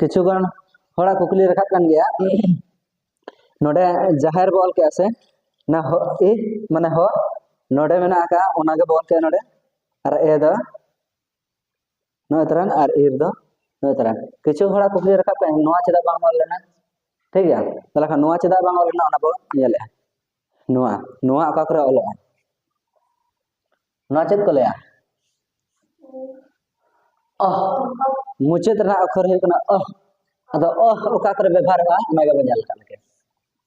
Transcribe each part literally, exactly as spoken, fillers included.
ᱠᱤᱪᱷᱩ ᱜᱟᱱ ᱦᱚᱲᱟᱜ ᱠᱩᱠᱞᱤ ᱨᱟᱠᱟᱵ ᱠᱟᱱ ᱜᱮᱭᱟ᱾ ᱱᱚᱰᱮ ᱡᱟᱦᱮᱨ ᱵᱚ ᱚᱞ ᱠᱮᱜᱼᱟ ᱥᱮ, ᱚᱱᱟ ᱦᱚ, ᱤ ᱢᱟᱱᱮ ᱦᱚ, ᱱᱚᱰᱮ ᱢᱮᱱᱟᱜ ᱟᱠᱟᱫ, ᱚᱱᱟ ᱜᱮᱵᱚ ᱚᱞ ᱠᱮᱜᱼᱟ ᱱᱚᱰᱮ᱾ ᱟᱨ ᱮ ᱫᱚ ᱱᱚᱜᱼᱚᱭ ᱛᱟᱨᱟᱱ, ᱟᱨ ᱤᱨ ᱫᱚ ᱱᱚᱜᱼᱚᱭ ᱛᱟᱨᱟᱱ᱾ ᱠᱤᱪᱷᱩ ᱦᱚᱲᱟᱜ ᱠᱩᱠᱞᱤ ᱨᱟᱠᱟᱵ ᱠᱟᱱᱟ, ᱱᱚᱣᱟ ᱪᱮᱫᱟᱜ ᱵᱟᱝ ᱚᱞ ᱞᱮᱱᱟ? ᱴᱷᱤᱠ ᱜᱮᱭᱟ, ᱛᱟᱦᱚᱞᱮ ᱠᱷᱟᱱ ᱱᱚᱣᱟ ᱪᱮᱫᱟᱜ ᱵᱟᱝ ᱚᱞ ᱞᱮᱱᱟ, ᱚᱱᱟ ᱵᱚ ᱧᱮᱞᱮᱜᱼᱟ᱾ ᱱᱚᱣᱟ, ᱱᱚᱣᱟ ᱚᱠᱟ ᱠᱚᱨᱮ ᱚᱞᱚᱜᱼᱟ? ᱱᱚᱣᱟ ᱪᱮᱫ ᱠᱚ ᱞᱟᱹᱭᱟ? ᱚᱦ, ᱢᱩᱪᱟᱹᱫ ᱨᱮᱱᱟᱜ ᱚᱠᱷᱚᱨ ᱦᱩᱭᱩᱜ ᱠᱟᱱᱟ ᱚᱦ᱾ ᱟᱫᱚ ᱚᱦ ᱚᱠᱟ ᱠᱚᱨᱮ ᱵᱮᱵᱚᱦᱟᱨᱚᱜᱼᱟ, ᱚᱱᱟ ᱜᱮᱵᱚᱱ ᱧᱮᱞ ᱠᱟᱜ ᱞᱮᱜᱮ᱾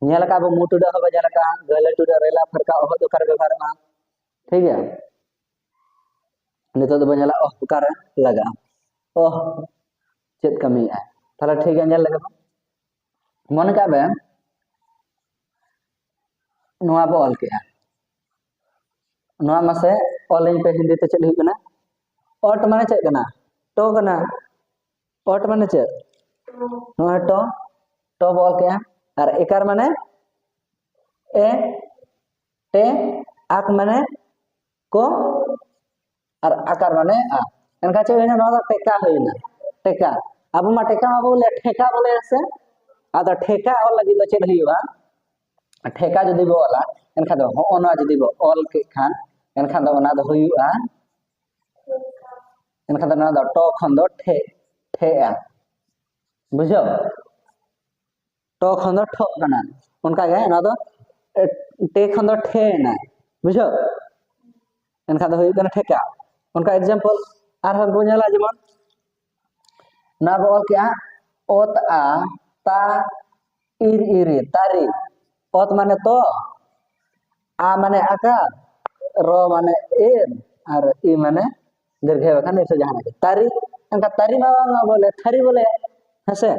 ᱧᱮᱞ ᱟᱠᱟᱫ ᱵᱚ, ᱢᱩ ᱴᱩᱰᱟᱹᱜ ᱦᱚᱸᱵᱚ ᱧᱮᱞ ᱟᱠᱟᱫᱼᱟ, ᱜᱟᱹᱦᱞᱟᱹ ᱴᱩᱰᱟᱹᱜ, ᱨᱮᱞᱟ ᱯᱷᱟᱨᱠᱟ, ᱚᱦᱚᱫ ᱚᱠᱟᱨᱮ ᱵᱮᱵᱚᱦᱟᱨᱚᱜᱼᱟ? ᱴᱷᱤᱠ ᱜᱮᱭᱟ, ᱱᱤᱛᱚᱜ ᱫᱚᱵᱚ ᱧᱮᱞᱟ ᱚᱦ ᱚᱠᱟᱨᱮ ᱞᱟᱜᱟᱜᱼᱟ᱾ ᱚᱦ ᱪᱮᱫ ᱠᱟᱹᱢᱤᱭᱮᱫᱼᱟ? ᱛᱟᱦᱚᱞᱮ ᱴᱷᱤᱠ ᱜᱮᱭᱟ, ᱧᱮᱞ ᱞᱮᱜᱮ ᱵᱚᱱ᱾ ᱢᱚᱱᱮ ᱠᱟᱜ ᱵᱮᱱ, ᱱᱚᱣᱟ ᱵᱚ ᱚᱞ ᱠᱮᱜᱼᱟ, ᱱᱚᱣᱟ ᱢᱟᱥᱮ ᱚᱞ ᱟᱹᱧ ᱯᱮ, ᱦᱤᱱᱫᱤ ᱛᱮ ᱪᱮᱫ ᱦᱩᱭᱩᱜ ᱠᱟᱱᱟ? ᱚᱴ ᱢᱟᱱᱮ ᱪᱮᱫ ᱠᱟᱱᱟ? ᱴᱚ ᱠᱟᱱᱟ᱾ ᱚᱴ ᱢᱟᱱᱮ ᱪᱮᱫ? ᱱᱚᱣᱟ ᱴᱚ, ᱴᱚ ᱵᱚ ᱚᱞ ᱠᱮᱜᱼᱟ᱾ ᱟᱨ ᱮᱠᱟᱨ ᱢᱟᱱᱮ ᱮ, ᱴᱮ, ᱟᱠ ᱢᱟᱱᱮ ᱠᱚ, ᱟᱨ ᱟᱠᱟᱨ ᱢᱟᱱᱮ ᱟ᱾ ᱮᱱᱠᱷᱟᱱ ᱪᱮᱫ ᱦᱩᱭᱱᱟ? ᱱᱚᱣᱟ ᱫᱚ ᱴᱮᱠᱟ ᱦᱩᱭᱱᱟ, ᱴᱮᱠᱟ᱾ ᱟᱵᱚ ᱢᱟ ᱴᱮᱠᱟ ᱢᱟ ᱵᱚ ᱞᱟᱹᱭᱟ, ᱴᱷᱮᱠᱟ ᱵᱚ ᱞᱟᱹᱭᱟ ᱥᱮ? ᱟᱫᱚ ᱴᱷᱮᱠᱟ ᱚᱞ ᱞᱟᱹᱜᱤᱫ ᱫᱚ ᱪᱮᱫ ᱦᱩᱭᱩᱜᱼᱟ? ᱴᱷᱮᱠᱟ ᱡᱩᱫᱤ ᱵᱚ ᱚᱞᱟ, ᱮᱱᱠᱷᱟᱱ ᱫᱚ ᱦᱚᱸᱜᱼᱚ ᱱᱚᱣᱟ ᱡᱩᱫᱤ ᱵᱚ ᱚᱞ ᱠᱮᱫ ᱠᱷᱟᱱ, ᱮᱱᱠᱷᱟᱱ ᱫᱚ ᱚᱱᱟ ᱫᱚ ᱦᱩᱭᱩᱜᱼᱟ, ᱮᱱᱠᱷᱟᱱ ᱫᱚ ᱱᱚᱣᱟ ᱫᱚ ᱴᱚ ᱠᱷᱚᱱ ᱫᱚ ᱴᱷᱮ, ᱴᱷᱮᱜᱼᱟ᱾ ᱵᱩᱡᱷᱟᱹᱣ? ᱴᱚ ᱠᱷᱚᱱ ᱫᱚ ᱴᱷᱚᱜ ᱠᱟᱱᱟ᱾ ᱚᱱᱠᱟᱜᱮ ᱱᱚᱣᱟ ᱫᱚ, ᱮ, ᱴᱮ ᱠᱷᱚᱱ ᱫᱚ ᱴᱷᱮ ᱮᱱᱟ᱾ ᱵᱩᱡᱷᱟᱹᱣ? ᱮᱱᱠᱷᱟᱱ ᱫᱚ ᱦᱩᱭᱩᱜ ᱠᱟᱱᱟ ᱴᱷᱮᱠᱟ᱾ ᱚᱱᱠᱟ example ᱟᱨᱦᱚᱸ ᱵᱚᱱ ᱧᱮᱞᱟ, ᱡᱮᱢᱚᱱ ᱱᱚᱣᱟ ᱵᱚ ᱚᱞ ᱠᱮᱜᱼᱟ, ᱚᱛ ᱟ ᱛᱟ ᱤᱨ ᱤᱨᱤ, ᱛᱟᱨᱤ᱾ ᱚᱛ ᱢᱟᱱᱮ ᱛᱚ, ᱟ ᱢᱟᱱᱮ ᱟᱠᱟᱨ, ᱨᱚ ᱢᱟᱱᱮ ᱮᱨ, ᱟᱨ ᱤ ᱢᱟᱱᱮ ᱫᱤᱨᱜᱷᱟᱭ ᱵᱟᱠᱷᱟᱱ ᱤᱨ ᱥᱮ ᱡᱟᱦᱟᱱᱟᱜ ᱜᱮ᱾ ᱛᱟᱨᱤ, ᱮᱱᱠᱷᱟᱱ ᱛᱟᱨᱤ ᱢᱟ ᱵᱟᱝ ᱵᱚᱞᱮ, ᱛᱷᱟᱹᱨᱤ ᱵᱚᱞᱮ, ᱦᱮᱸ ᱥᱮ?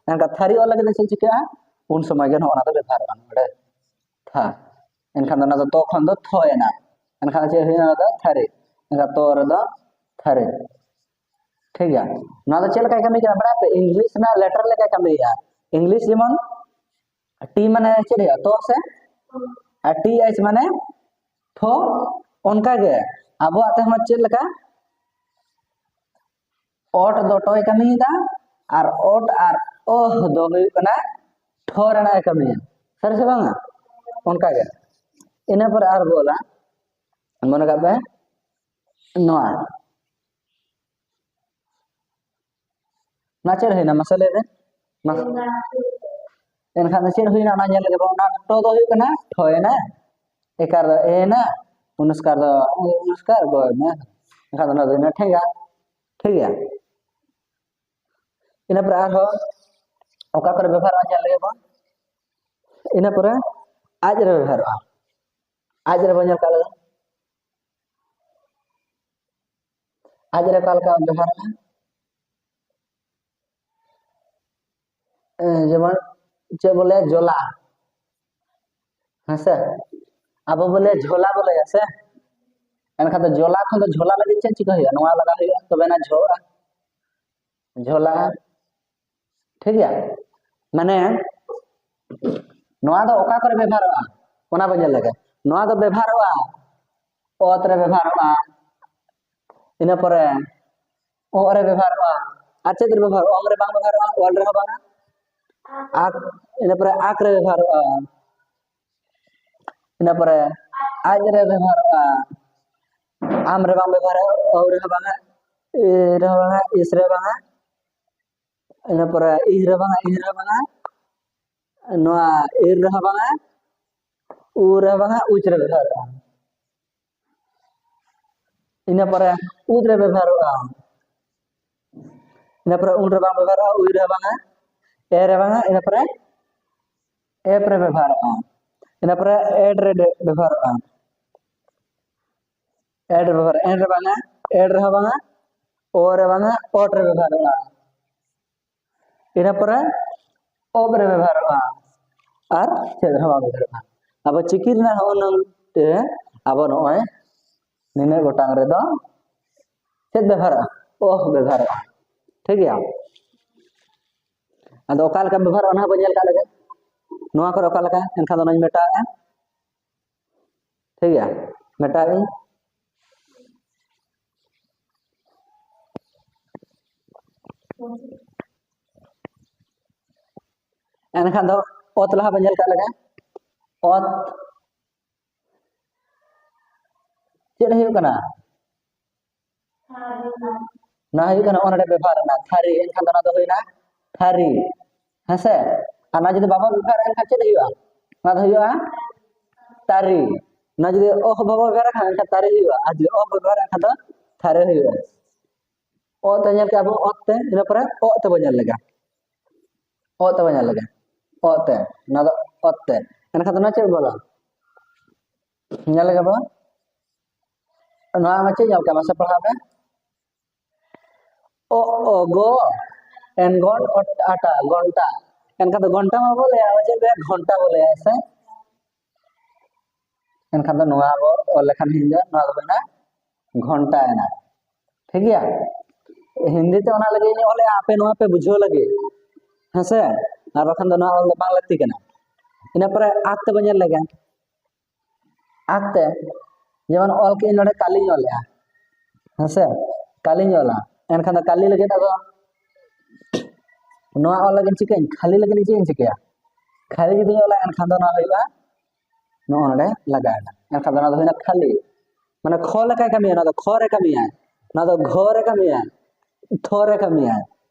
ᱮᱱᱠᱷᱟᱱ ᱛᱷᱟᱹᱨᱤ ᱚᱞ ᱞᱟᱹᱜᱤᱫ ᱫᱚ ᱪᱮᱫ ᱪᱤᱠᱟᱹᱜᱼᱟ? ᱩᱱ ᱥᱚᱢᱚᱭ ᱜᱮ ᱱᱚᱜᱼᱚ ᱱᱟ ᱫᱚ ᱵᱮᱵᱚᱦᱟᱨᱚᱜᱼᱟ ᱱᱚᱰᱮ, ᱛᱷᱟ᱾ ᱮᱱᱠᱷᱟᱱ ᱫᱚ ᱚᱱᱟ ᱫᱚ ᱛᱚ ᱠᱷᱚᱱ ᱫᱚ ᱛᱷᱚ ᱮᱱᱟ᱾ ᱮᱱᱠᱷᱟᱱ ᱪᱮᱫ ᱦᱩᱭᱱᱟ? ᱚᱱᱟ ᱫᱚ ᱛᱷᱟᱹᱨᱤ᱾ ᱮᱱᱠᱷᱟᱱ ᱛᱚ ᱨᱮᱫᱚ ᱛᱷᱟᱹᱨᱤ᱾ ᱴᱷᱤᱠ ᱜᱮᱭᱟ, ᱱᱚᱣᱟ ᱫᱚ ᱪᱮᱫ ᱞᱮᱠᱟᱭ ᱠᱟᱹᱢᱤ ᱠᱟᱱᱟ ᱵᱟᱲᱟᱭ ᱯᱮ? English ᱨᱮᱱᱟᱜ letter ᱞᱮᱠᱟᱭ ᱠᱟᱹᱢᱤᱭᱮᱫᱼᱟ᱾ English ᱡᱮᱢᱚᱱ T ᱢᱟᱱᱮ ᱪᱮᱫ ᱦᱩᱭᱩᱜᱼᱟ? ᱛᱚ ᱥᱮ? ᱟᱨ T H ᱢᱟᱱᱮ ᱛᱷᱚ᱾ ᱚᱱᱠᱟᱜᱮ ᱟᱵᱚᱣᱟᱜ ᱛᱮᱦᱚᱸ ᱪᱮᱫ ᱞᱮᱠᱟ? ᱚᱴ ᱫᱚ ᱴᱚᱭ ᱠᱟᱹᱢᱤᱭᱮᱫᱟ, ᱟᱨ ᱚᱴ ᱟᱨ ᱚᱦ ᱫᱚ ᱦᱩᱭᱩᱜ ᱠᱟᱱᱟ ᱴᱷᱚ ᱨᱮᱱᱟᱜ ᱮ ᱠᱟᱹᱢᱤᱭᱟ᱾ ᱥᱟᱹᱨᱤ ᱥᱮ ᱵᱟᱝᱟ? ᱚᱱᱠᱟ ᱜᱮ᱾ ᱤᱱᱟᱹ ᱯᱚᱨᱮ ᱟᱨ ᱵᱚᱞᱟ, ᱢᱚᱱᱮ ᱠᱟᱜ ᱯᱮ, ᱱᱚᱣᱟ, ᱱᱚᱣᱟ ᱪᱮᱫ ᱦᱩᱭᱱᱟ ᱢᱟᱥᱮ ᱞᱟᱹᱭ ᱵᱮᱱ? ᱢᱟ-, ᱮᱱᱠᱷᱟᱱ ᱫᱚ ᱪᱮᱫ ᱦᱩᱭᱱᱟ ᱚᱱᱟ ᱧᱮᱞ ᱞᱮᱜᱮ ᱵᱚᱱ᱾ ᱚᱱᱟ ᱴᱚ ᱫᱚ ᱦᱩᱭᱩᱜ ᱠᱟᱱᱟ ᱴᱷᱚᱭᱮᱱᱟ, ᱮᱠᱟᱨ ᱫᱚ ᱮᱱᱟ, ᱩᱱᱩᱥᱠᱟᱨ ᱫᱚ ᱩᱱᱩᱥᱠᱟᱨ ᱜᱚᱭᱱᱟ᱾ ᱮᱱᱠᱷᱟᱱ ᱫᱚ ᱚᱱᱟ ᱫᱚ ᱦᱩᱭᱱᱟ ᱴᱷᱮᱸᱜᱟ᱾ ᱴᱷᱤᱠ ᱜᱮᱭᱟ? ᱤᱱᱟᱹ ᱯᱚᱨᱮ ᱟᱨᱦᱚᱸ ᱚᱠᱟ ᱠᱚᱨᱮ ᱵᱮᱵᱚᱦᱟᱨᱚᱜᱼᱟ ᱧᱮᱞ ᱞᱮᱜᱮ ᱵᱚᱱ᱾ ᱤᱱᱟᱹ ᱯᱚᱨᱮ ᱟᱡ ᱨᱮ ᱵᱮᱵᱚᱦᱟᱨᱚᱜᱼᱟ᱾ ᱟᱡ ᱨᱮ ᱵᱚᱱ ᱧᱮᱞ ᱠᱟᱜ ᱞᱮᱜᱮ᱾ ᱟᱡ ᱨᱮ ᱚᱠᱟ ᱞᱮᱠᱟ ᱵᱮᱵᱚᱦᱟᱨᱚᱜᱼᱟ? ᱮ, ᱡᱮᱢᱚᱱ ᱪᱮᱫ ᱵᱚᱞᱮ ᱡᱚᱞᱟ, ᱦᱮᱸ ᱥᱮ? ᱟᱵᱚ ᱵᱚᱞᱮ ᱡᱷᱚᱞᱟ ᱵᱚᱞᱮ, ᱦᱮᱸ ᱥᱮ? ᱮᱱᱠᱷᱟᱱ ᱫᱚ ᱡᱚᱞᱟ ᱠᱷᱚᱱ ᱫᱚ ᱡᱷᱚᱞᱟ ᱞᱟᱹᱜᱤᱫ ᱪᱮᱫ ᱪᱤᱠᱟᱹ ᱦᱩᱭᱩᱜᱼᱟ? ᱱᱚᱣᱟ ᱞᱟᱜᱟᱣ ᱦᱩᱭᱩᱜᱼᱟ, ᱛᱚᱵᱮ ᱱᱟ ᱡᱷᱚᱞᱟ, ᱡᱷᱚᱞᱟ᱾ ᱴᱷᱤᱠ ᱜᱮᱭᱟ? ᱢᱟᱱᱮ ᱱᱚᱣᱟ ᱫᱚ ᱚᱠᱟ ᱠᱚᱨᱮ ᱵᱮᱵᱚᱦᱟᱨᱚᱜᱼᱟ ᱚᱱᱟ ᱵᱚᱱ ᱧᱮᱞ ᱞᱮᱜᱮ᱾ ᱱᱚᱣᱟ ᱫᱚ ᱵᱮᱵᱚᱦᱟᱨᱚᱜᱼᱟ ᱚᱛ ᱨᱮ ᱵᱮᱵᱚᱦᱟᱨᱚᱜᱼᱟ, ᱤᱱᱟᱹ ᱯᱚᱨᱮ ᱚᱜ ᱨᱮ ᱵᱮᱵᱚᱦᱟᱨᱚᱜᱼᱟ᱾ ᱟᱨ ᱪᱮᱫ ᱨᱮ ᱵᱮᱵᱚᱦᱟᱨᱚᱜᱼᱟ? ᱚᱝ ᱨᱮ ᱵᱟᱝ ᱵᱮᱵᱚᱦᱟᱨᱚᱜᱼᱟ, ᱚᱞ ᱨᱮᱦᱚᱸ ᱵᱟᱝᱟ᱾ ᱟᱠ, ᱤᱱᱟᱹ ᱯᱚᱨᱮ ᱟᱠ ᱨᱮ ᱵᱮᱵᱚᱦᱟᱨᱚᱜᱼᱟ᱾ ᱤᱱᱟᱹ ᱯᱚᱨᱮ ᱟᱡ ᱨᱮ ᱵᱮᱵᱚᱦᱟᱨᱚᱜᱼᱟ, ᱟᱢ ᱨᱮ ᱵᱟᱝ ᱵᱮᱵᱚᱦᱟᱨᱚᱜᱼᱟ, ᱚ ᱨᱮᱦᱚᱸ ᱵᱟᱝᱟ, ᱮ ᱨᱮᱦᱚᱸ ᱵᱟᱝᱟ, ᱤᱥ ᱨᱮᱦᱚᱸ ᱵᱟᱝᱟ, ᱤᱱᱟᱹ ᱯᱚᱨᱮ ᱤᱦ ᱨᱮ ᱵᱟᱝᱟ, ᱤᱦ ᱨᱮ ᱵᱟᱝᱟ, ᱱᱚᱣᱟ ᱤᱨ ᱨᱮᱦᱚᱸ ᱵᱟᱝᱟ, ᱩ ᱨᱮᱦᱚᱸ ᱵᱟᱝᱟ, ᱩᱪ ᱨᱮ ᱵᱮᱵᱚᱦᱟᱨᱚᱜᱼᱟ᱾ ᱤᱱᱟᱹ ᱯᱚᱨᱮ ᱩᱫ ᱨᱮ ᱵᱮᱵᱚᱦᱟᱨᱚᱜᱼᱟ᱾ ᱤᱱᱟᱹ ᱯᱚᱨᱮ ᱩᱱ ᱨᱮ ᱵᱟᱝ ᱵᱮᱵᱚᱦᱟᱨᱚᱜᱼᱟ, ᱩᱭ ᱨᱮ ᱵᱟᱝᱟ, ᱮ ᱨᱮ ᱵᱟᱝᱟ, ᱤᱱᱟᱹ ᱯᱚᱨᱮ ᱮᱯ ᱨᱮ ᱵᱮᱵᱚᱦᱟᱨᱚᱜᱼᱟ᱾ ᱤᱱᱟᱹ ᱯᱚᱨᱮ ᱮᱰ ᱨᱮ ᱵᱮᱵᱚᱦᱟᱨᱚᱜᱼᱟ᱾ ᱮᱰ ᱨᱮ ᱵᱮᱵᱚᱦᱟᱨ, ᱮᱱ ᱨᱮ ᱵᱟᱝᱟ, ᱮᱰ ᱨᱮᱦᱚᱸ ᱵᱟᱝᱟ, ᱚ ᱨᱮ ᱵᱟᱝᱟ, ᱚᱴ ᱨᱮ ᱵᱮᱵᱚᱦᱟᱨᱚᱜᱼᱟ᱾ ᱤᱱᱟᱹ ᱯᱚᱨᱮ ᱚᱵ ᱨᱮ ᱵᱮᱵᱚᱦᱟᱨᱚᱜᱼᱟ᱾ ᱟᱨ ᱪᱮᱫ ᱨᱮᱦᱚᱸ ᱵᱟᱝ ᱵᱮᱵᱚᱦᱟᱨᱚᱜᱼᱟ᱾ ᱟᱵᱚ ᱪᱤᱠᱤ ᱨᱮᱱᱟᱜ ᱦᱚᱸᱜᱼᱚ ᱱᱚᱝᱛᱮ ᱟᱵᱚ ᱱᱚᱜᱼᱚᱭ ᱱᱤᱱᱟᱹᱜ ᱜᱚᱴᱟᱝ ᱨᱮᱫᱚ ᱪᱮᱫ ᱵᱮᱵᱚᱦᱟᱨᱚᱜᱼᱟ? ᱚᱦ ᱵᱮᱵᱚᱦᱟᱨᱚᱜᱼᱟ᱾ ᱴᱷᱤᱠ ᱜᱮᱭᱟ? ᱟᱫᱚ ᱚᱠᱟ ᱞᱮᱠᱟ ᱵᱮᱵᱚᱦᱟᱨᱚᱜᱼᱟ ᱚᱱᱟ ᱦᱚᱸ ᱵᱚᱱ ᱧᱮᱞ ᱠᱟᱜ ᱞᱮᱜᱮ᱾ ᱱᱚᱣᱟ ᱠᱚᱨᱮ ᱚᱠᱟ ᱞᱮᱠᱟ? ᱮᱱᱠᱷᱟᱱ ᱫᱚ ᱚᱱᱟᱧ ᱢᱮᱴᱟᱣᱮᱫᱼᱟ᱾ ᱴᱷᱤᱠ ᱜᱮᱭᱟ, ᱢᱮᱴᱟᱣᱮᱫᱼᱟᱹᱧ᱾ ᱮᱱᱠᱷᱟᱱ ᱫᱚ ᱚᱛ ᱞᱟᱦᱟ ᱵᱚᱱ ᱧᱮᱞ ᱠᱟᱜ ᱞᱮᱜᱮ᱾ ᱚᱛ ᱪᱮᱫ ᱦᱩᱭᱩᱜ ᱠᱟᱱᱟ? ᱱᱚᱣᱟ ᱦᱩᱭᱩᱜ ᱠᱟᱱᱟ ᱚᱱᱚᱰᱮ ᱵᱮᱵᱚᱦᱟᱨ ᱨᱮᱱᱟᱜ ᱛᱷᱟᱹᱨᱤ, ᱮᱱᱠᱷᱟᱱ ᱫᱚ ᱱᱚᱣᱟ ᱫᱚ ᱦᱩᱭᱱᱟ ᱛᱷᱟᱹᱨᱤ᱾ ᱦᱮᱸᱥᱮ? ᱟᱨ ᱱᱚᱣᱟ ᱡᱩᱫᱤ ᱵᱟᱵᱚᱱ ᱵᱮᱵᱚᱦᱟᱨᱟ, ᱮᱱᱠᱷᱟᱱ ᱪᱮᱫ ᱦᱩᱭᱩᱜᱼᱟ? ᱱᱚᱣᱟ ᱫᱚ ᱦᱩᱭᱩᱜᱼᱟ ᱛᱟᱹᱨᱤ᱾ ᱱᱚᱣᱟ ᱡᱩᱫᱤ ᱚ ᱵᱟᱵᱚᱱ ᱵᱮᱵᱚᱦᱟᱨᱟ, ᱮᱱᱠᱷᱟᱱ ᱛᱟᱹᱨᱤ ᱦᱩᱭᱩᱜᱼᱟ, ᱟᱨ ᱡᱩᱫᱤ ᱚ ᱵᱚᱱ ᱵᱮᱵᱚᱦᱟᱨᱟ, ᱮᱱᱠᱷᱟᱱ ᱫᱚ ᱛᱷᱟᱹᱨᱤ ᱦᱩᱭᱩᱜᱼᱟ᱾ ᱚ ᱛᱮ ᱧᱮᱞ ᱠᱮᱜᱼᱟ ᱵᱚᱱ, ᱚᱛ ᱛᱮ, ᱤᱱᱟᱹ ᱯᱚᱨᱮ ᱚᱜ ᱛᱮᱵᱚᱱ ᱧᱮᱞ ᱞᱮᱜᱮ᱾ ᱚᱜ ᱛᱮᱵᱚᱱ ᱧᱮᱞ ᱞᱮᱜᱮ᱾ ᱚᱜ ᱛᱮ, ᱱᱚᱣᱟ ᱫᱚ ᱚᱛ ᱛᱮ᱾ ᱮᱱᱠᱷᱟᱱ ᱫᱚ ᱱᱚᱣᱟ ᱪᱮᱫ ᱵᱚᱞᱚ? ᱧᱮᱞ ᱞᱮᱜᱮ ᱵᱚᱱ᱾ ᱱᱚᱣᱟ ᱢᱟ ᱪᱮᱫ ᱧᱮᱞ ᱠᱮᱜᱼᱟ? ᱢᱟᱥᱮ ᱯᱟᱲᱦᱟᱣ ᱢᱮ᱾ ᱚ, ᱚ, ᱜᱚ, ᱮᱱ, ᱜᱚᱱ, ᱚᱴ, ᱟᱴᱟ, ᱜᱷᱚᱱᱴᱟ᱾ ᱮᱱᱠᱷᱟᱱ ᱫᱚ ᱜᱷᱚᱱᱴᱟ ᱢᱟ ᱵᱚ ᱞᱟᱹᱭᱟ, ᱪᱮᱫ ᱵᱚ ᱞᱟᱹᱭᱟ? ᱜᱷᱚᱱᱴᱟ ᱵᱚ ᱞᱟᱹᱭᱟ, ᱥᱮ? ᱮᱱᱠᱷᱟᱱ ᱫᱚ ᱱᱚᱣᱟ ᱵᱚ ᱚᱞ ᱞᱮᱠᱷᱟᱱ ᱦᱤᱱᱫᱤ ᱱᱚᱣᱟ ᱫᱚ ᱦᱩᱭᱱᱟ ᱜᱷᱚᱱᱴᱟ ᱮᱱᱟ᱾ ᱴᱷᱤᱠ ᱜᱮᱭᱟ? ᱦᱤᱱᱫᱤ ᱛᱮ ᱚᱱᱟ ᱞᱟᱹᱜᱤᱫ ᱤᱧ ᱚᱞᱮᱜᱼᱟ, ᱟᱯᱮ ᱱᱚᱣᱟ ᱯᱮ ᱵᱩᱡᱷᱟᱹᱣ ᱞᱟᱹᱜᱤᱫ, ᱦᱮᱸ ᱥᱮ? ᱟᱨ ᱵᱟᱠᱷᱟᱱ ᱫᱚ ᱱᱚᱣᱟ ᱚᱞ ᱫᱚ ᱵᱟᱝ ᱞᱟᱹᱠᱛᱤ ᱠᱟᱱᱟ᱾ ᱤᱱᱟᱹ ᱯᱚᱨᱮ ᱟᱸᱠ ᱛᱮᱵᱚ ᱧᱮᱞ ᱞᱮᱜᱮ᱾ ᱟᱸᱠ ᱛᱮ, ᱡᱮᱢᱚᱱ ᱚᱞ ᱠᱮᱜᱼᱟᱹᱧ ᱱᱚᱰᱮ ᱠᱟᱞᱤᱧ ᱚᱞᱮᱜᱼᱟ, ᱦᱮᱸ ᱥᱮ? ᱠᱟᱞᱤᱧ ᱚᱞᱟ, ᱮᱱᱠᱷᱟᱱ ᱫᱚ ᱠᱟᱞᱤ ᱞᱟᱹᱜᱤᱫ ᱟᱫᱚ ᱱᱚᱣᱟ ᱚᱞ ᱞᱟᱹᱜᱤᱫ ᱪᱤᱠᱟᱹᱧ? ᱠᱷᱟᱞᱤ ᱞᱟᱹᱜᱤᱫ ᱪᱮᱫ ᱤᱧ ᱪᱤᱠᱟᱹᱭᱟ? ᱠᱷᱟᱞᱤ ᱡᱩᱫᱤᱧ ᱚᱞᱟ, ᱮᱱᱠᱷᱟᱱ ᱫᱚ ᱱᱚᱣᱟ ᱦᱩᱭᱩᱜᱼᱟ, ᱱᱚᱜᱼᱚ ᱱᱚᱰᱮ ᱞᱟᱜᱟᱣᱮᱱᱟ᱾ ᱮᱱᱠᱷᱟᱱ ᱫᱚ ᱱᱚᱣᱟ ᱫᱚ ᱦᱩᱭᱱᱟ ᱠᱷᱟᱞᱤ᱾ ᱢᱟᱱᱮ ᱠᱷᱚ ᱞᱮᱠᱟᱭ ᱠᱟᱹᱢᱤᱭᱟ, ᱱᱚᱣᱟ ᱫᱚ ᱠᱷᱚ ᱨᱮ ᱠᱟᱹᱢᱤᱭᱟ, ᱱᱚᱣᱟ ᱫᱚ ᱜᱷᱚ ᱨᱮ ᱠᱟᱹᱢᱤᱭᱟ, ᱛᱷᱚ ᱨᱮ ᱠᱟᱹᱢᱤᱭᱟ᱾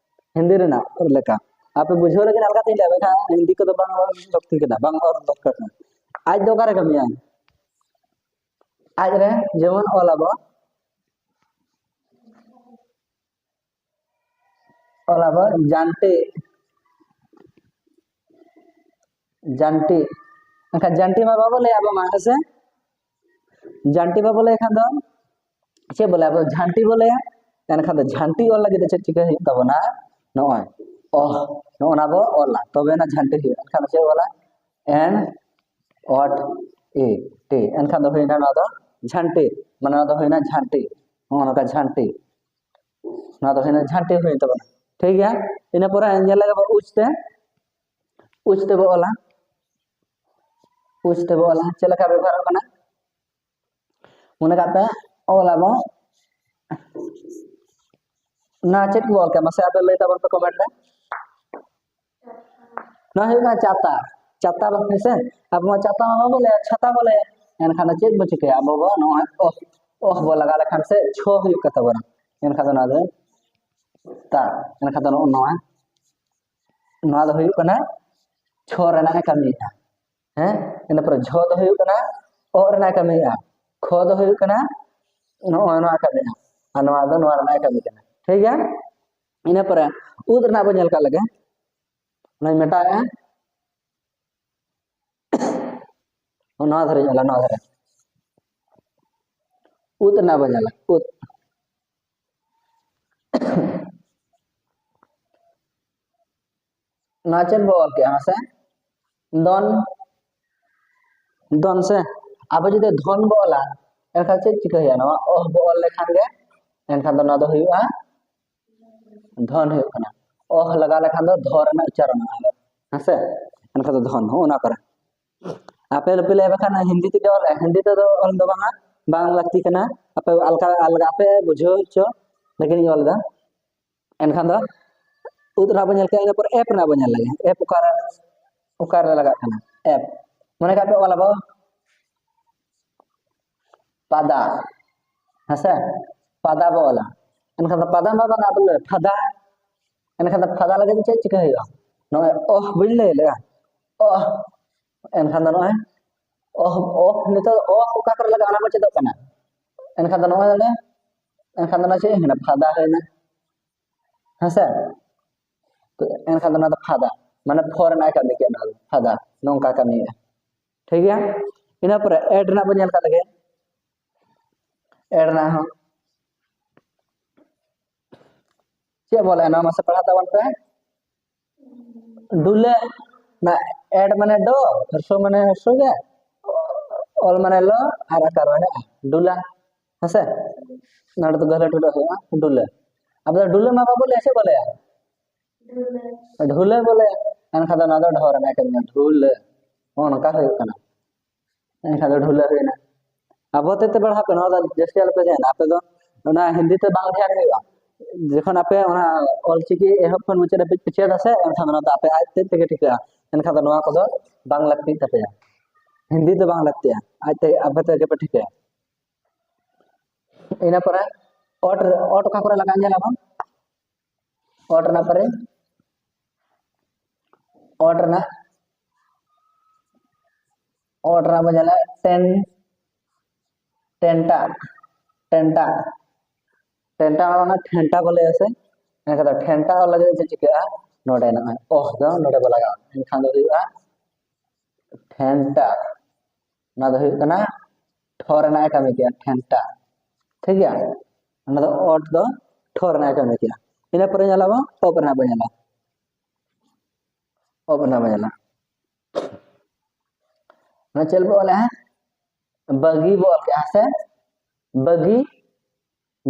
ᱦᱤᱱᱫᱤ ᱨᱮᱱᱟᱜ ᱞᱮᱠᱟ ᱟᱯᱮ ᱵᱩᱡᱷᱟᱹᱣ ᱞᱟᱹᱜᱤᱫ ᱟᱞᱜᱟ ᱛᱮᱧ ᱞᱟᱹᱭᱟ, ᱢᱮᱱᱠᱷᱟᱱ ᱦᱤᱱᱫᱤ ᱠᱚᱫᱚ ᱵᱟᱝ ᱚᱞ ᱞᱟᱹᱠᱛᱤ ᱠᱟᱱᱟ, ᱵᱟᱝ ᱚᱞ ᱫᱚᱨᱠᱟᱨ ᱠᱟᱱᱟ᱾ ᱟᱡ ᱫᱚ ᱚᱠᱟᱨᱮ ᱠᱟᱹᱢᱤᱭᱟ? ᱟᱡ ᱨᱮ ᱡᱮᱢᱚᱱ ᱚᱞ ᱟᱵᱚ, ᱚᱞ ᱟᱵᱚ ᱡᱟᱱᱴᱤ, ᱡᱟᱱᱴᱤ᱾ ᱮᱱᱠᱷᱟᱱ ᱡᱟᱱᱴᱤ ᱢᱟ ᱵᱟᱵᱚ ᱞᱟᱹᱭᱟ ᱟᱵᱚ ᱢᱟ, ᱦᱮᱸ ᱥᱮ? ᱡᱟᱱᱴᱤ ᱵᱟᱵᱚ ᱞᱟᱹᱭ ᱠᱷᱟᱱ ᱫᱚ ᱪᱮᱫ ᱵᱚ ᱞᱟᱹᱭᱟ? ᱟᱵᱚ ᱡᱷᱟᱱᱴᱤ ᱵᱚ ᱞᱟᱹᱭᱟ᱾ ᱮᱱᱠᱷᱟᱱ ᱫᱚ ᱡᱷᱟᱱᱴᱤ ᱚᱞ ᱞᱟᱹᱜᱤᱫ ᱫᱚ ᱪᱮᱫ ᱪᱤᱠᱟᱹ ᱦᱩᱭᱩᱜ ᱛᱟᱵᱚᱱᱟ? ᱱᱚᱜᱼᱚᱭ ᱚ, ᱱᱚᱜᱼᱚ ᱱᱟ ᱵᱚ ᱚᱞᱟ, ᱛᱚᱵᱮ ᱱᱟ ᱡᱷᱟᱱᱴᱤ ᱦᱩᱭᱩᱜᱼᱟ᱾ ᱮᱱᱠᱷᱟᱱ ᱫᱚ ᱪᱮᱫ ᱵᱚ ᱚᱞᱟ? ᱮᱱ ᱚᱴ ᱤ ᱴᱤ᱾ ᱮᱱᱠᱷᱟᱱ ᱫᱚ ᱦᱩᱭᱱᱟ ᱱᱚᱣᱟ ᱫᱚ ᱡᱷᱟᱱᱴᱤ, ᱢᱟᱱᱮ ᱱᱚᱣᱟ ᱫᱚ ᱦᱩᱭᱱᱟ ᱡᱷᱟᱱᱴᱤ᱾ ᱱᱚᱜᱼᱚ ᱱᱚᱝᱠᱟ ᱡᱷᱟᱱᱴᱤ, ᱱᱚᱣᱟ ᱫᱚ ᱦᱩᱭᱱᱟ ᱡᱷᱟᱱᱴᱤ ᱦᱩᱭᱮᱱ ᱛᱟᱵᱚᱱᱟ᱾ ᱴᱷᱤᱠ ᱜᱮᱭᱟ, ᱤᱱᱟᱹ ᱯᱚᱨᱮ ᱧᱮᱞ ᱞᱮᱜᱮ ᱵᱚ ᱩᱪ ᱛᱮ, ᱩᱪ ᱛᱮᱵᱚ ᱚᱞᱟ, ᱩᱪ ᱛᱮᱵᱚ ᱚᱞᱟ᱾ ᱪᱮᱫ ᱞᱮᱠᱟ ᱵᱮᱵᱚᱦᱟᱨᱚᱜ ᱠᱟᱱᱟ? ᱢᱚᱱᱮ ᱠᱟᱜ ᱯᱮ, ᱚᱞ ᱟᱵᱚ, ᱱᱚᱣᱟ ᱪᱮᱫ ᱠᱚ ᱚᱞ ᱠᱟᱜᱼᱟ? ᱢᱟᱥᱮ ᱟᱯᱮ ᱞᱟᱹᱭ ᱛᱟᱵᱚᱱ ᱯᱮ ᱠᱚᱢᱮᱱᱴ ᱨᱮ᱾ ᱱᱚᱣᱟ ᱦᱩᱭᱩᱜ ᱠᱟᱱᱟ ᱪᱟᱛᱟ᱾ ᱪᱟᱛᱟ ᱵᱟᱝ ᱦᱮᱸ ᱥᱮ? ᱟᱵᱚ ᱢᱟ ᱪᱟᱛᱟ ᱢᱟ ᱵᱟᱵᱚ ᱞᱟᱹᱭᱟ, ᱪᱷᱟᱛᱟ ᱵᱚ ᱞᱟᱹᱭᱟ᱾ ᱮᱱᱠᱷᱟᱱ ᱫᱚ ᱪᱮᱫ ᱵᱚ ᱪᱤᱠᱟᱹᱭᱟ? ᱟᱵᱚ ᱵᱚ ᱱᱚᱜᱼᱚᱭ ᱚᱦ, ᱚᱦ ᱵᱚ ᱞᱟᱜᱟᱣ ᱞᱮᱠᱷᱟᱱ ᱥᱮ ᱪᱷᱚ ᱦᱩᱭᱩᱜ ᱠᱟᱱ ᱛᱟᱵᱚᱱᱟ᱾ ᱮᱱᱠᱷᱟᱱ ᱫᱚ ᱱᱚᱣᱟ ᱫᱚ ᱛᱟ᱾ ᱮᱱᱠᱷᱟᱱ ᱫᱚ ᱱᱚᱜᱼᱚ ᱱᱚᱣᱟ, ᱱᱚᱣᱟ ᱫᱚ ᱦᱩᱭᱩᱜ ᱠᱟᱱᱟ ᱪᱷᱚ ᱨᱮᱱᱟᱜ ᱮ ᱠᱟᱹᱢᱤᱭᱮᱫᱼᱟ᱾ ᱦᱮᱸ, ᱤᱱᱟᱹ ᱯᱚᱨᱮ ᱡᱷᱚ ᱫᱚ ᱦᱩᱭᱩᱜ ᱠᱟᱱᱟ ᱚᱜ ᱨᱮᱱᱟᱜ ᱮ ᱠᱟᱹᱢᱤᱭᱮᱫᱼᱟ᱾ ᱠᱷᱚ ᱫᱚ ᱦᱩᱭᱩᱜ ᱠᱟᱱᱟ ᱱᱚᱜᱼᱚᱭ ᱱᱚᱣᱟ ᱠᱟᱹᱢᱤᱭᱮᱫᱼᱟ᱾ ᱟᱨ ᱱᱚᱣᱟ ᱫᱚ ᱱᱚᱣᱟ ᱨᱮᱱᱟᱜ ᱮ ᱠᱟᱹᱢᱤ ᱠᱟᱱᱟ᱾ ᱴᱷᱤᱠ ᱜᱮᱭᱟ? ᱤᱱᱟᱹ ᱯᱚᱨᱮ ᱩᱫ ᱨᱮᱱᱟᱜ ᱵᱚᱱ ᱧᱮᱞ ᱠᱟᱜ ᱞᱮᱜᱮ᱾ ᱚᱱᱟᱧ ᱢᱮᱴᱟᱣᱮᱫᱼᱟ᱾ ᱱᱚᱣᱟ ᱫᱷᱟᱨᱮᱧ ᱚᱞᱟ, ᱱᱚᱣᱟ ᱫᱷᱟᱨᱮ᱾ ᱩᱫ ᱨᱮᱱᱟᱜ ᱵᱚᱱ ᱧᱮᱞᱟ, ᱩᱫ᱾ ᱱᱚᱣᱟ ᱪᱮᱫ ᱵᱚ ᱚᱞ ᱠᱮᱜᱼᱟ ᱢᱟᱥᱮ? ᱫᱚᱱ, ᱫᱚᱱ ᱥᱮ? ᱟᱵᱚ ᱡᱩᱫᱤ ᱫᱷᱚᱱ ᱵᱚ ᱚᱞᱟ, ᱮᱱᱠᱷᱟᱱ ᱪᱮᱫ ᱪᱤᱠᱟᱹ ᱦᱩᱭᱩᱜᱼᱟ? ᱱᱚᱣᱟ ᱚᱦ ᱵᱚ ᱚᱞ ᱞᱮᱠᱷᱟᱱ ᱜᱮ, ᱮᱱᱠᱷᱟᱱ ᱫᱚ ᱱᱚᱣᱟ ᱫᱚ ᱦᱩᱭᱩᱜᱼᱟ ᱫᱷᱚᱱ ᱦᱩᱭᱩᱜ ᱠᱟᱱᱟ᱾ ᱚᱦ ᱞᱟᱜᱟᱣ ᱞᱮᱠᱷᱟᱱ ᱫᱚ ᱫᱷᱚ ᱨᱮᱱᱟᱜ ᱩᱪᱪᱟᱨᱚᱱᱚᱜᱼᱟ, ᱦᱮᱸ ᱥᱮ? ᱮᱱᱠᱷᱟᱱ ᱫᱚ ᱫᱷᱚᱱ, ᱦᱚᱸᱜᱼᱚ ᱱᱚᱣᱟ ᱠᱚᱨᱮ᱾ ᱟᱯᱮ ᱫᱚᱯᱮ ᱞᱟᱹᱭᱟ ᱵᱟᱠᱷᱟᱱ ᱦᱤᱱᱫᱤ ᱛᱮᱜᱮ ᱚᱞ, ᱦᱤᱱᱫᱤ ᱛᱮᱫᱚ ᱚᱞ ᱫᱚ ᱵᱟᱝᱟ, ᱵᱟᱝ ᱞᱟᱹᱠᱛᱤ ᱠᱟᱱᱟ᱾ ᱟᱯᱮ ᱟᱞᱜᱟ, ᱟᱞᱜᱟ ᱯᱮ ᱵᱩᱡᱷᱟᱹᱣ ᱦᱚᱪᱚ, ᱞᱮᱠᱤᱱ ᱤᱧ ᱚᱞ ᱮᱫᱟ᱾ ᱮᱱᱠᱷᱟᱱ ᱫᱚ ᱩᱫ ᱨᱮᱱᱟᱜ ᱵᱚᱱ ᱧᱮᱞ ᱠᱮᱫᱟ, ᱤᱱᱟᱹ ᱯᱚᱨ ᱮᱯ ᱨᱮᱱᱟᱜ ᱵᱚᱱ ᱧᱮᱞ ᱞᱮᱜᱮ᱾ ᱮᱯ ᱚᱠᱟᱨᱮ, ᱚᱠᱟᱨᱮ ᱞᱟᱜᱟᱜ ᱠᱟᱱᱟ? ᱮᱯ᱾ ᱢᱚᱱᱮ ᱠᱟᱜ ᱯᱮ ᱚᱞ ᱟᱵᱚ ᱯᱟᱫᱟ, ᱦᱮᱸᱥᱮ? ᱯᱟᱫᱟ ᱵᱚ ᱚᱞᱟ᱾ ᱮᱱᱠᱷᱟᱱ ᱫᱚ ᱯᱟᱫᱟ ᱢᱟ ᱵᱟᱝ, ᱟᱵᱚ ᱞᱮ ᱯᱷᱟᱫᱟ᱾ ᱮᱱᱠᱷᱟᱱ ᱫᱚ ᱯᱷᱟᱫᱟ ᱞᱟᱹᱜᱤᱫ ᱪᱮᱫ ᱪᱤᱠᱟᱹ ᱦᱩᱭᱩᱜᱼᱟ? ᱱᱚᱜᱼᱚᱭ ᱚᱦ ᱵᱟᱹᱧ ᱞᱟᱹᱭ ᱞᱮᱜᱼᱟ? ᱚᱦ᱾ ᱮᱱᱠᱷᱟᱱ ᱫᱚ ᱱᱚᱜᱼᱚᱭ ᱚᱦ, ᱚᱦ ᱱᱤᱛᱚᱜ ᱚᱦ ᱚᱠᱟ ᱠᱚᱨᱮ ᱞᱟᱜᱟᱜᱼᱟ ᱚᱱᱟ ᱵᱚ ᱪᱮᱫᱚᱜ ᱠᱟᱱᱟ᱾ ᱮᱱᱠᱷᱟᱱ ᱫᱚ ᱱᱚᱜᱼᱚᱭ ᱱᱚᱰᱮ, ᱮᱱᱠᱷᱟᱱ ᱫᱚ ᱱᱚᱣᱟ ᱪᱮᱫ ᱦᱩᱭᱱᱟ? ᱯᱷᱟᱫᱟ ᱦᱩᱭᱱᱟ᱾ ᱦᱮᱸᱥᱮ? ᱛᱚ ᱮᱱᱠᱷᱟᱱ ᱫᱚ ᱱᱚᱣᱟ ᱫᱚ ᱯᱷᱟᱫᱟ, ᱢᱟᱱᱮ ᱯᱷᱚ ᱨᱮᱱᱟᱜ ᱮ ᱠᱟᱹᱢᱤ ᱠᱮᱫ, ᱱᱚᱣᱟ ᱫᱚ ᱯᱷᱟᱫᱟ, ᱱᱚᱝᱠᱟ ᱠᱟᱹᱢᱤᱭᱮᱫᱼᱟ᱾ ᱴᱷᱤᱠ ᱜᱮᱭᱟ? ᱤᱱᱟᱹ ᱯᱚᱨᱮ ᱮᱰ ᱨᱮᱱᱟᱜ ᱵᱚᱱ ᱧᱮᱞ ᱠᱟᱜ ᱞᱮᱜᱮ᱾ ᱮᱰ ᱨᱮᱱᱟᱜ ᱦᱚᱸ ᱪᱮᱫ ᱵᱚᱞᱮ, ᱱᱚᱣᱟ ᱢᱟᱥᱮ ᱯᱟᱲᱦᱟᱣ ᱛᱟᱵᱚᱱ ᱯᱮ᱾ ᱰᱩᱞᱟᱹ, ᱱᱟ ᱮᱰ ᱢᱟᱱᱮ ᱰᱚ, ᱦᱨᱥᱚ ᱢᱟᱱᱮ ᱦᱨᱥᱚ ᱜᱮ, ᱚᱞ ᱢᱟᱱᱮ ᱞᱚ, ᱟᱨ ᱟᱠᱟᱨ ᱢᱟᱱᱮ ᱟ᱾ ᱰᱩᱞᱟ, ᱦᱮᱸᱥᱮ? ᱱᱚᱰᱮ ᱫᱚ ᱜᱟᱹᱦᱞᱟᱹ ᱴᱩᱰᱟᱹ ᱦᱩᱭᱩᱜᱼᱟ, ᱰᱩᱞᱟᱹ᱾ ᱟᱵᱚ ᱫᱚ ᱰᱩᱞᱟᱹ ᱢᱟ ᱵᱟᱵᱚ ᱞᱟᱹᱭᱟ, ᱪᱮᱫ ᱵᱚ ᱞᱟᱹᱭᱟ? ᱰᱷᱩᱞᱟᱹ ᱵᱚ ᱞᱟᱹᱭᱟ᱾ ᱮᱱᱠᱷᱟᱱ ᱫᱚ ᱱᱚᱣᱟ ᱫᱚ ᱰᱷᱚ ᱨᱮᱱᱟᱜ ᱠᱟᱹᱢᱤ, ᱰᱷᱩᱞᱟᱹ᱾ ᱱᱚᱜᱼᱚ ᱱᱚᱝᱠᱟ ᱦᱩᱭᱩᱜ ᱠᱟᱱᱟ᱾ ᱮᱱᱠᱷᱟᱱ ᱫᱚ ᱰᱷᱩᱞᱟᱹ ᱦᱩᱭᱱᱟ᱾ ᱟᱵᱚ ᱛᱮ ᱛᱮ ᱯᱟᱲᱦᱟᱣ ᱯᱮ, ᱱᱚᱣᱟ ᱫᱚ ᱡᱟᱹᱥᱛᱤ ᱟᱞᱚᱯᱮ ᱫᱷᱮᱭᱟᱱᱟ᱾ ᱟᱯᱮ ᱫᱚ ᱚᱱᱟ ᱦᱤᱱᱫᱤ ᱛᱮ ᱵᱟᱝ ᱫᱷᱮᱭᱟᱱ ᱦᱩᱭᱩᱜᱼᱟ᱾ ᱡᱚᱠᱷᱚᱱ ᱟᱯᱮ ᱚᱱᱟ ᱚᱞᱪᱤᱠᱤ ᱮᱦᱚᱵ ᱠᱷᱚᱱ ᱢᱩᱪᱟᱹᱫ ᱦᱟᱹᱵᱤᱡ ᱯᱮ ᱪᱮᱫᱟ ᱥᱮ, ᱮᱱᱠᱷᱟᱱ ᱚᱱᱟ ᱫᱚ ᱟᱯᱮ ᱟᱡ ᱛᱮ ᱛᱮᱜᱮ ᱴᱷᱤᱠᱟᱹᱜᱼᱟ᱾ ᱮᱱᱠᱷᱟᱱ ᱫᱚ ᱱᱚᱣᱟ ᱠᱚᱫᱚ ᱵᱟᱝ ᱞᱟᱹᱠᱛᱤᱜ ᱛᱟᱯᱮᱭᱟ, ᱦᱤᱱᱫᱤ ᱫᱚ ᱵᱟᱝ ᱞᱟᱹᱠᱛᱤᱜᱼᱟ, ᱟᱡ ᱛᱮ ᱟᱯᱮ ᱛᱮᱜᱮ ᱯᱮ ᱴᱷᱤᱠᱟᱹᱭᱟ᱾ ᱤᱱᱟᱹ ᱯᱚᱨᱮ ᱚᱴ ᱨᱮ, ᱚᱴ ᱚᱠᱟ ᱠᱚᱨᱮ ᱞᱟᱜᱟᱜ ᱧᱮᱞ ᱟᱵᱚᱱ, ᱚᱴ ᱨᱮᱱᱟᱜ ᱯᱚᱨᱮ ᱚᱴ ᱨᱮᱱᱟᱜ ᱚᱴ ᱨᱮᱱᱟᱜ ᱵᱚᱱ ᱧᱮᱞᱟ ᱴᱮᱱ, ᱴᱮᱱᱴᱟ, ᱴᱮᱱᱴᱟ, ᱴᱮᱱᱴᱟ ᱚᱱᱟ ᱴᱷᱮᱱᱴᱟ ᱠᱚ ᱞᱟᱹᱭᱟ ᱥᱮ? ᱮᱱᱠᱷᱟᱱ ᱫᱚ ᱴᱷᱮᱱᱴᱟ ᱚᱞ ᱞᱟᱹᱜᱤᱫ ᱪᱮᱫ ᱪᱤᱠᱟᱹᱜᱼᱟ? ᱱᱚᱰᱮ ᱱᱚᱜᱼᱚᱭ ᱚᱦ ᱫᱚ ᱱᱚᱰᱮ ᱵᱚ ᱞᱟᱜᱟᱣᱟ, ᱮᱱᱠᱷᱟᱱ ᱫᱚ ᱦᱩᱭᱩᱜᱼᱟ ᱴᱷᱮᱱᱴᱟ᱾ ᱚᱱᱟ ᱫᱚ ᱦᱩᱭᱩᱜ ᱠᱟᱱᱟ ᱴᱷᱚ ᱨᱮᱱᱟᱜ ᱮ ᱠᱟᱹᱢᱤ ᱠᱮᱜᱼᱟ, ᱴᱷᱮᱱᱴᱟ᱾ ᱴᱷᱤᱠ ᱜᱮᱭᱟ, ᱚᱱᱟ ᱫᱚ ᱚᱴ ᱫᱚ ᱴᱷᱚ ᱨᱮᱱᱟᱜ ᱮ ᱠᱟᱹᱢᱤ ᱠᱮᱜᱼᱟ᱾ ᱤᱱᱟᱹ ᱯᱚᱨᱮ ᱧᱮᱞᱟᱵᱚᱱ ᱚᱯ ᱨᱮᱱᱟᱜ ᱵᱚᱱ ᱧᱮᱞᱟ, ᱚᱯ ᱨᱮᱱᱟᱜ ᱵᱚᱱ ᱧᱮᱞᱟ᱾ ᱚᱱᱟ ᱪᱮᱫ ᱵᱚ ᱚᱞᱟ? ᱵᱟᱹᱜᱤ ᱵᱚ ᱚᱞ ᱠᱮᱜᱼᱟ, ᱦᱮᱸ ᱥᱮ? ᱵᱟᱹᱜᱤ,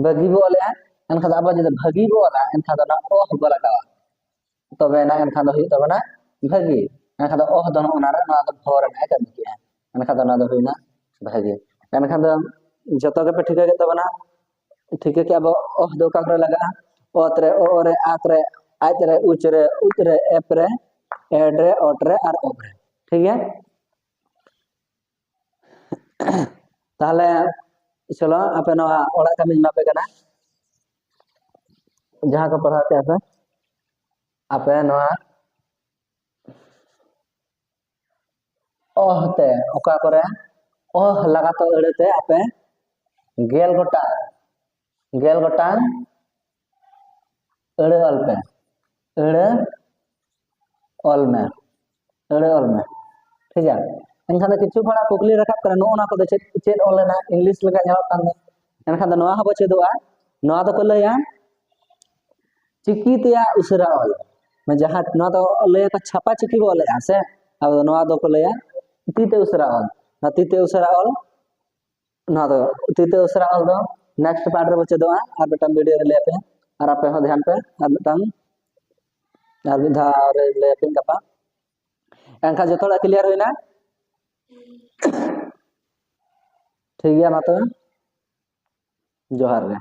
ᱵᱟᱹᱜᱤ ᱵᱚ ᱚᱞᱮᱜᱼᱟ᱾ ᱮᱱᱠᱷᱟᱱ ᱫᱚ ᱟᱵᱚ ᱡᱩᱫᱤ ᱵᱷᱟᱹᱜᱤ ᱵᱚ ᱚᱞᱟ, ᱮᱱᱠᱷᱟᱱ ᱫᱚ ᱚᱱᱟ ᱚᱦ ᱵᱚ ᱞᱟᱜᱟᱣᱟ, ᱛᱚᱵᱮ ᱮᱱᱟ ᱮᱱᱠᱷᱟᱱ ᱫᱚ ᱦᱩᱭᱩᱜ ᱛᱟᱵᱚᱱᱟ ᱵᱷᱟᱹᱜᱤ᱾ ᱮᱱᱠᱷᱟᱱ ᱫᱚ ᱚᱦ ᱫᱚ ᱱᱚᱜᱼᱚ ᱱᱚᱣᱟ ᱨᱮ, ᱱᱚᱣᱟ ᱫᱚ ᱵᱷᱚ ᱨᱮᱱᱟᱜ ᱮ ᱠᱟᱹᱢᱤ ᱠᱮᱜᱼᱟ᱾ ᱮᱱᱠᱷᱟᱱ ᱫᱚ ᱱᱚᱣᱟ ᱫᱚ ᱦᱩᱭᱱᱟ ᱵᱷᱟᱹᱜᱤ᱾ ᱮᱱᱠᱷᱟᱱ ᱫᱚ ᱡᱚᱛᱚ ᱜᱮᱯᱮ ᱴᱷᱤᱠᱟᱹ ᱠᱮᱫ ᱛᱟᱵᱚᱱᱟ, ᱴᱷᱤᱠᱟᱹ ᱠᱮᱜᱼᱟ ᱵᱚ ᱚᱦ ᱫᱚ ᱚᱠᱟ ᱠᱚᱨᱮ ᱞᱟᱜᱟᱜᱼᱟ? ᱚᱛ ᱨᱮ, ᱚ ᱨᱮ, ᱟᱛ ᱨᱮ, ᱟᱡ ᱨᱮ, ᱩᱪ ᱨᱮ, ᱩᱫ ᱨᱮ, ᱮᱯ ᱨᱮ, ᱮᱰ ᱨᱮ, ᱚᱴ ᱨᱮ ᱟᱨ ᱚᱯ ᱨᱮ᱾ ᱴᱷᱤᱠ ᱜᱮᱭᱟ? ᱛᱟᱦᱚᱞᱮ ᱪᱚᱞᱚ, ᱟᱯᱮ ᱱᱚᱣᱟ ᱚᱲᱟᱜ ᱠᱟᱹᱢᱤᱧ ᱮᱢᱟ ᱯᱮ ᱠᱟᱱᱟ, ᱡᱟᱦᱟᱸ ᱠᱚ ᱯᱟᱲᱦᱟᱣ ᱠᱮᱜᱼᱟ ᱯᱮ, ᱟᱯᱮ ᱱᱚᱣᱟ ᱚᱦ ᱛᱮ ᱚᱠᱟ ᱠᱚᱨᱮ ᱚᱦ ᱞᱟᱜᱟᱛᱚ ᱟᱹᱲᱟᱹ ᱛᱮ ᱟᱯᱮ ᱜᱮᱞ ᱜᱚᱴᱟᱝ, ᱜᱮᱞ ᱜᱚᱴᱟᱝ ᱟᱹᱲᱟᱹ ᱚᱞ ᱯᱮ, ᱟᱹᱲᱟᱹ ᱚᱞ ᱢᱮ, ᱟᱹᱲᱟᱹ ᱚᱞ ᱢᱮ᱾ ᱴᱷᱤᱠ ᱜᱮᱭᱟ? ᱮᱱᱠᱷᱟᱱ ᱫᱚ ᱠᱤᱪᱷᱩ ᱦᱚᱲᱟᱜ ᱠᱩᱠᱞᱤ ᱨᱟᱠᱟᱵ ᱠᱟᱱᱟ, ᱱᱚᱜᱼᱚ ᱱᱚᱣᱟ ᱠᱚᱫᱚ ᱪᱮᱫ, ᱪᱮᱫ ᱚᱞ ᱮᱱᱟ? ᱤᱝᱞᱤᱥ ᱞᱮᱠᱟ ᱧᱮᱞᱚᱜ ᱠᱟᱱ ᱫᱚ᱾ ᱮᱱᱠᱷᱟᱱ ᱫᱚ ᱱᱚᱣᱟ ᱦᱚᱸᱵᱚ ᱪᱮᱫᱚᱜᱼᱟ, ᱱᱚᱣᱟ ᱫᱚᱠᱚ ᱞᱟᱹᱭᱟ ᱪᱤᱠᱤ ᱛᱮᱭᱟᱜ ᱩᱥᱟᱹᱨᱟ ᱚᱞ᱾ ᱢᱟᱱᱮ ᱡᱟᱦᱟᱸ ᱱᱚᱣᱟ ᱫᱚ ᱞᱟᱹᱭᱟᱠᱚ ᱪᱷᱟᱯᱟ ᱪᱤᱠᱤ ᱵᱚ ᱚᱞᱮᱜᱼᱟ ᱥᱮ, ᱟᱫᱚ ᱱᱚᱣᱟ ᱫᱚᱠᱚ ᱞᱟᱹᱭᱟ ᱛᱤ ᱛᱮ ᱩᱥᱟᱹᱨᱟ ᱚᱞ᱾ ᱱᱚᱣᱟ ᱛᱤ ᱛᱮ ᱩᱥᱟᱹᱨᱟ ᱚᱞ, ᱱᱚᱣᱟ ᱫᱚ ᱛᱤ ᱛᱮ ᱩᱥᱟᱹᱨᱟ ᱚᱞ ᱫᱚ next part ᱨᱮᱵᱚ ᱪᱮᱫᱚᱜᱼᱟ, ᱟᱨ ᱢᱤᱫᱴᱟᱝ video ᱨᱮ ᱞᱟᱹᱭ ᱟᱯᱮ, ᱟᱨ ᱟᱯᱮ ᱦᱚᱸ ᱫᱷᱮᱭᱟᱱ ᱯᱮ, ᱟᱨ ᱢᱤᱫᱴᱟᱝ, ᱟᱨ ᱢᱤᱫ ᱫᱷᱟᱣ ᱨᱮ ᱞᱟᱹᱭ ᱟᱯᱮ ᱜᱟᱯᱟ᱾ ᱮᱱᱠᱷᱟᱱ ᱡᱚᱛᱚ ᱦᱚᱲᱟᱜ clear ᱦᱩᱭᱱᱟ? ᱴᱷᱤᱠ ᱜᱮᱭᱟ, ᱢᱟ ᱛᱚᱵᱮ ᱡᱚᱦᱟᱨ ᱜᱮ᱾